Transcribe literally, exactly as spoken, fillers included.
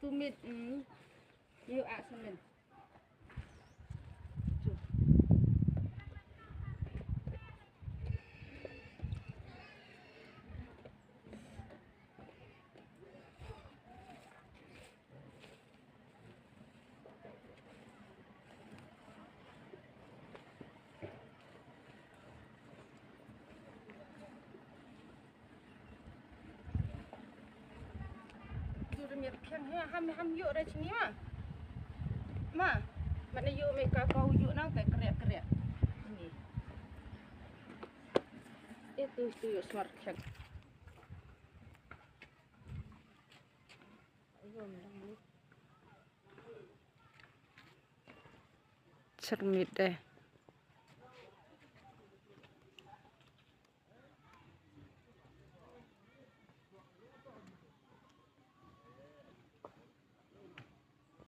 Tumit, mm. Yu a samen. Jur miat khiang ha, ham, ham yoh re chini ma. Ma, mana yoh me ka kau yoh nang te krek krek. Ni. Itu, itu yoh smart khiang. Chermit de.